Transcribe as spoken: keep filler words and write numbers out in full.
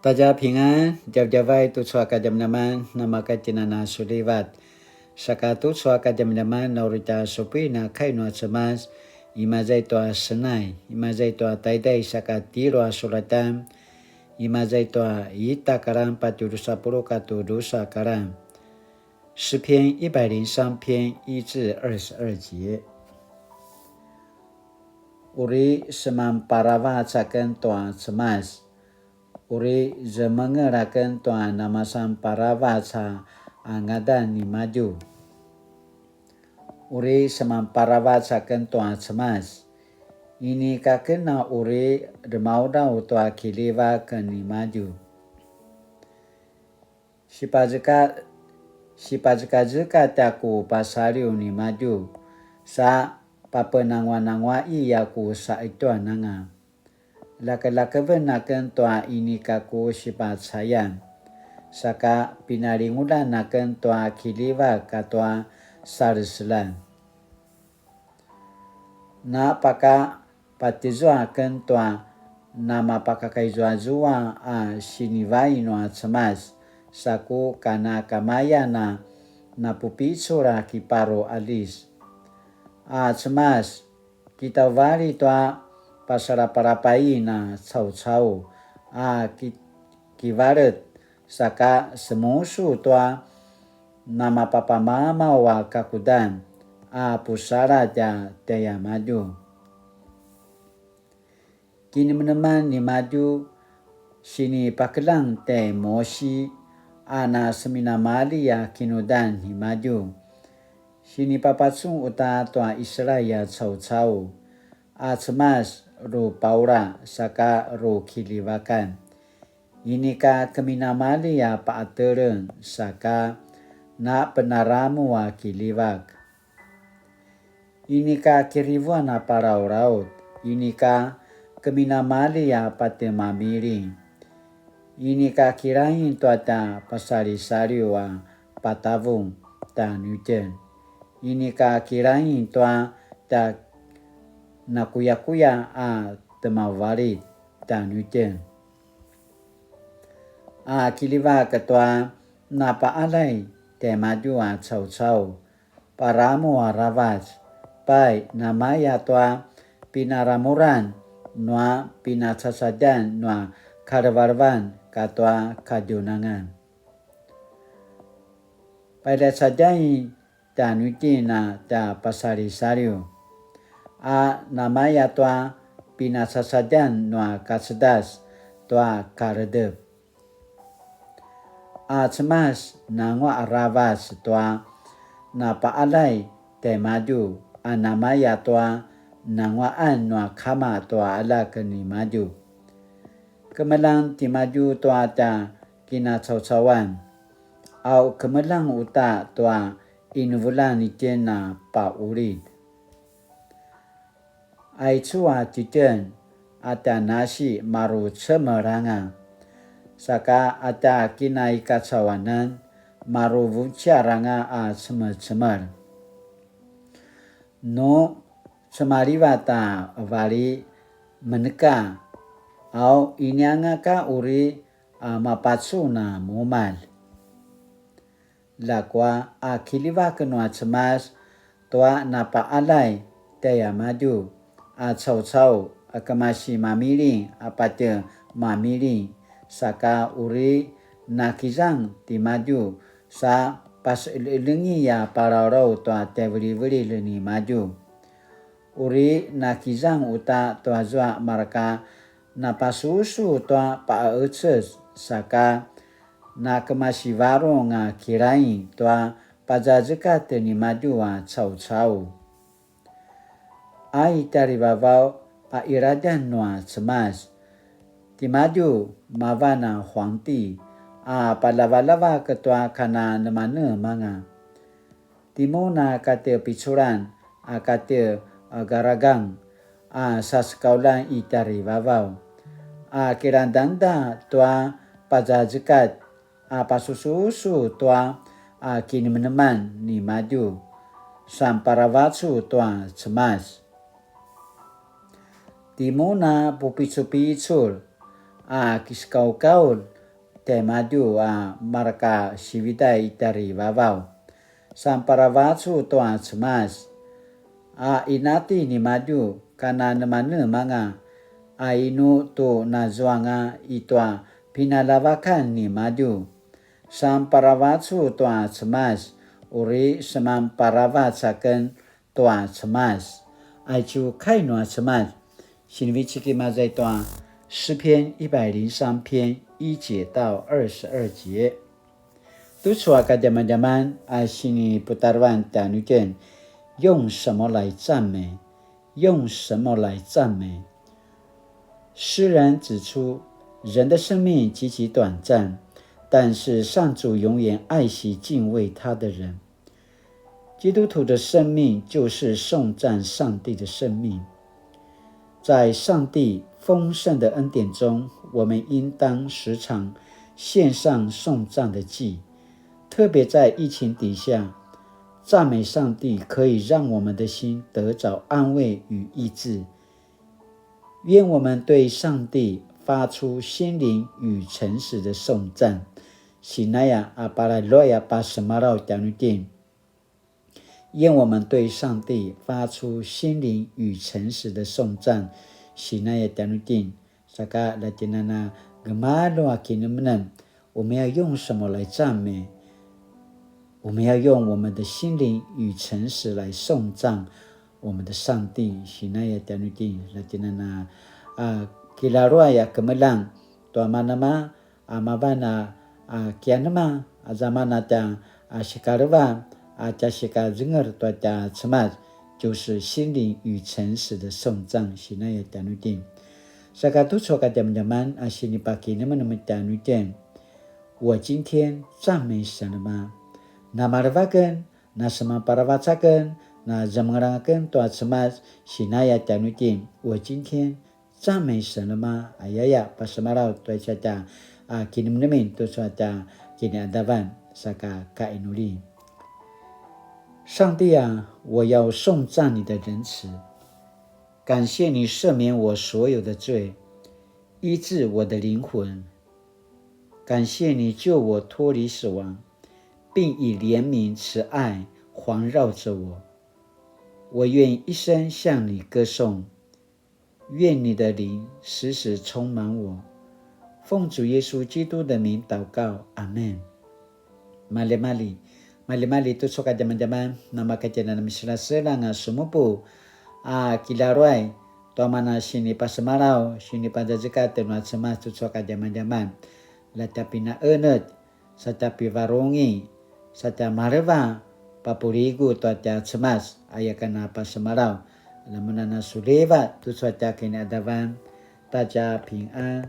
大家平安, djavadjavay tucu a kadjamadjaman, namakatjinana sulivat. Saka tucu a kadjamadjaman, na uri tja supuin a kai nua Cemas, imaza i tua Senai, imaza i tua taiday saka tjelu a sulatan, imaza i tua ita karan patje drusa puluq katua drusa karan. 诗篇一百零三篇一至二十二节。Uri semanparavac aken tua Cemas, uri zemengel aken tua namasan paravac a ngadan nimadju. Uri semanparavac aken tua Cemas, inika aken a uri dremaudraw tua kiljivak nimadju. Sipazeka-, sipazekazekatj a ku pasaliw nimadju, sa papenanguananguaqi a ku saqetjuan anga. Lakelakeven aken tua inika ku sipacayan, saka pinalingulan aken tua kiljivak katua saleselan. Na paka patjezua aken tua namapakakaizuazua a sinivai nua Cemas, sa ku kanakamayan a napupicul a kiparu alis. A Cemas, kitauvalji tua pasalapalapain a caucau a ki-, kivalet, saka semusu tua namapapamamaw a kakudan a pusaladj a tjaiamadju. Kinemeneman nimadju sinipakeljang tjai Mosi a na seminamalji a kinudan nimadju. Sinipapacun uta tua Israel a caucau, a Cemas ru paula saka ru kiljivakan. Inika keminamalji a paqeteleng saka na penaramu a kiljivak. Inika kirivuan a palauraut, inika keminamalji a patje mamiling. Inika kirain tua tja pasalisaliw a patavung tjanuitjen. Inika kirain tua tja nakuyakuya a temavalit tjanuitjen. A kiljivak tua napaqaljay tjaimadju a caucau, paramu aravac, pai namaya tua pinaramuran nua pinacacadan nua kalevelevan katua kadjunangan. Pailacadai tjanuitjen a tja pasalisaliw, a namaya tua pinacacadan nua kacedas tua kaledep. A Cemas nanguaq aravac tua napaqaljay tjaimadju, a namaya tua nanguaqan nua kama tua aljak nimadju. Kemeljang timadju tua tja kinacaucauan, au kemeljang uta tua inevelan itjen a paqulid. Aicu a titjen a tja nasi maru cemel anga, saka a tja kinaikacauanan maru vuciar anga a cemecemel. Nu cemalivat a vali meneka, au inianga ka uri a mapacun a mumalj. Ljakua a kiljivak nua Cemas tua napaqaljay tjaiamadju a caucau a kemasi mamiling a patje mamiling, saka uri nakizang timadju sa paseqeljeqeljingi a palaulaw tua tjaivilivililj nimadju. Uri nakizang uta tuazua mareka napasusu tua paqecez, saka nakemasivarung a kilaing tua pazazekatj nimadju a caucau. A i tjarivavaw a qiladjan nua Cemas, timadju mavan a huangti a paljavaljavak tua kananemanemanga. Timun a katje piculan a katje garagang a sasekauljan i tjarivavaw, a kilangdangda tua pazazekatj a pasususu tua a kinemeneman nimadju, samparavacu tua Cemas. Timun a pupicupicul a kiskaukaul tjaimadju a marka sividay i tjarivavaw. Sanparavacu tua Cemas, a inati nimadju, kananemanemanga, a inu tu nazuanga i tua pinaljavakan nimadju. Sanparavacu tua Cemas, uri semanparavac aken tua Cemas. Aicu kai nua Cemas, sinivecik i maza i tua 诗篇一百零三篇一节到二十二节。Tucu a kadjamadjaman a siniputarevan tjanuitjen, 用什么来赞美？用什么来赞美？诗人指出，人的生命极其短暂，但是上主永远爱惜敬畏他的人。基督徒的生命就是颂赞上帝的生命。在上帝丰盛的恩典中，我们应当时常献上颂赞的祭。特别在疫情底下，赞美上帝可以让我们的心得着安慰与医治。愿我们对上帝发出心灵与诚实的颂赞。Sinaya a paralua pasemalaw tjanuitjen. 愿我们对上帝发出心灵与诚实的颂赞。Sinaya tjanuitjen, saka latinana gemalua kinemnem, 我们要用什么来赞美？我们要用我们的心灵与诚实来颂赞我们的上帝。Sinaya tjanuitjen, latinana a kilaruay a kemeljang tua manema a mavan a, a kianema, a zaman a tja, a sikaleva, a tja sikazenger tua tja Cemas, 就是心灵与诚实的颂赞。Sinaya tjanuitjen. Saka tucu a kadjamadjaman a sinipakinemenem tjanuitjen. 我今天赞美神了吗？ Namaleva aken, nasemanparavac aken, nazemengerang aken tua Cemas, sinaya tjanuitjen. 我今天 赞美神了吗？Ayaya, pasemalaw tua ica tja, a, kinemenemen tucu a tja kiniadavan, saka kainuli. 上帝啊，我要颂赞你的仁慈，感谢你赦免我所有的罪，医治我的灵魂。感谢你救我脱离死亡，并以怜悯慈爱环绕着我。我愿一生向你歌颂， 愿你的灵时时充满我。奉主耶稣基督的名祷告，阿们。Maljimalji, maljimalji tucu a kadjamadjaman, namakatjena na miselaselang a semupu a kilaruay, tua mana sinipasemalaw, sinipazazekatj nua Cemas tucu a kadjamadjaman. La tja pinaenetj, sa tja pivarungi, sa tja maleva, papuligu tua tja Cemas, aya ken a pasemalaw. Lamunan a suliva tucu a tja kiniadavan, ta tja pingan.